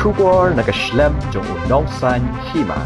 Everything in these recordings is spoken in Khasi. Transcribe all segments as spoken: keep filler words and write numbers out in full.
Khubor na ka shlem jong u Nongsaiñ Hima.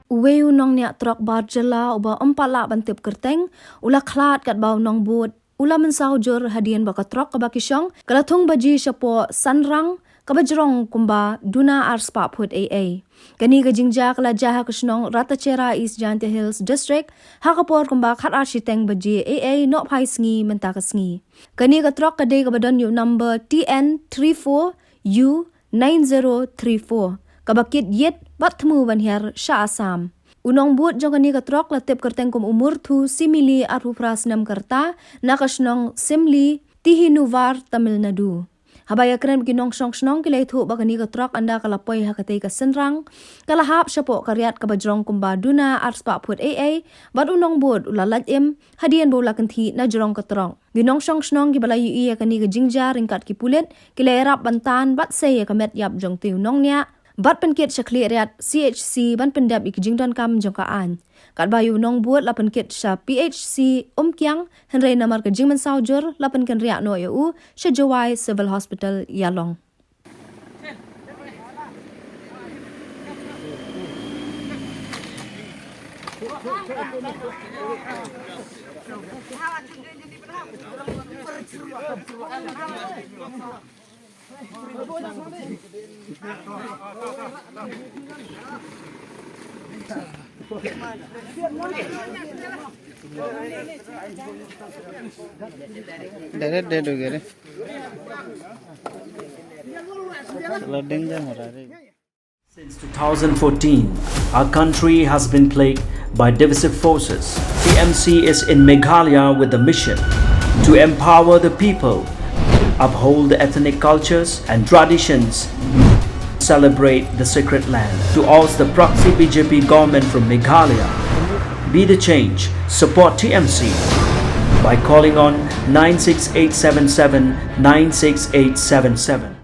Uwei u nongniah trok bar jylla uba um pat lah ban tip kyrteng u la khlad katba u nongbud u la mynsaw jur hadien ba ka trok kaba ki shong ka la thung baji shapoh Synrang kaba jrong kumba duna arspah phut eiei. Kane ka jingjia ka la jia ha ka shnong Ratachera, East Jaintia Hills District, ha ka por kumba khatar shiteng baji eiei nohphai sngi mynta ka sngi. Kane ka trok ka dei kaba don ïa u number T N three four U nine zero three four, kaba kit ïit bad thmu ban hiar sha Assam. U nongbud jong kane ka trok la tip kyrteng kum u Murthu Simili, arphew phra snem ka rta, na ka shnong Simli, Tihinuvar, Tamil Nadu. Haba ïakren bad ki nongshong shnong ki la ïathuh ba kane ka trok ynda ka la poi ha katei ka Synrang, ka la hap shapoh ka riat kaba jrong kumba duna arspah phut eiei, bad u nongbud u la lait im hadien ba u la kynthih na jrong ka trok. Ki nongshong shnong kiba la ïohi ïa kane ka jingjia ryngkat ki pulit ki la ïarap ban tan bad sei ïa ka met ïap jong utei u nongniah bad pynkit sha khlieh riat C H C ban pyndep ïa ki jingdonkam jong ka aiñ. Katba ïa u nongbud la pynkit sha P H C Umkiang, hynrei namar ka jingmynsaw jur la pynkynriah noh ïa u sha Jowai Civil Hospital, Ïalong. Direct dead ho gaya re. Sala danger ho raha hai. Since two thousand fourteen, our country has been plagued by divisive forces. T M C is in Meghalaya with the mission to empower the people, uphold the ethnic cultures and traditions, celebrate the sacred land. To oust the proxy B J P government from Meghalaya, be the change, support T M C by calling on nine six eight seven seven nine six eight seven seven.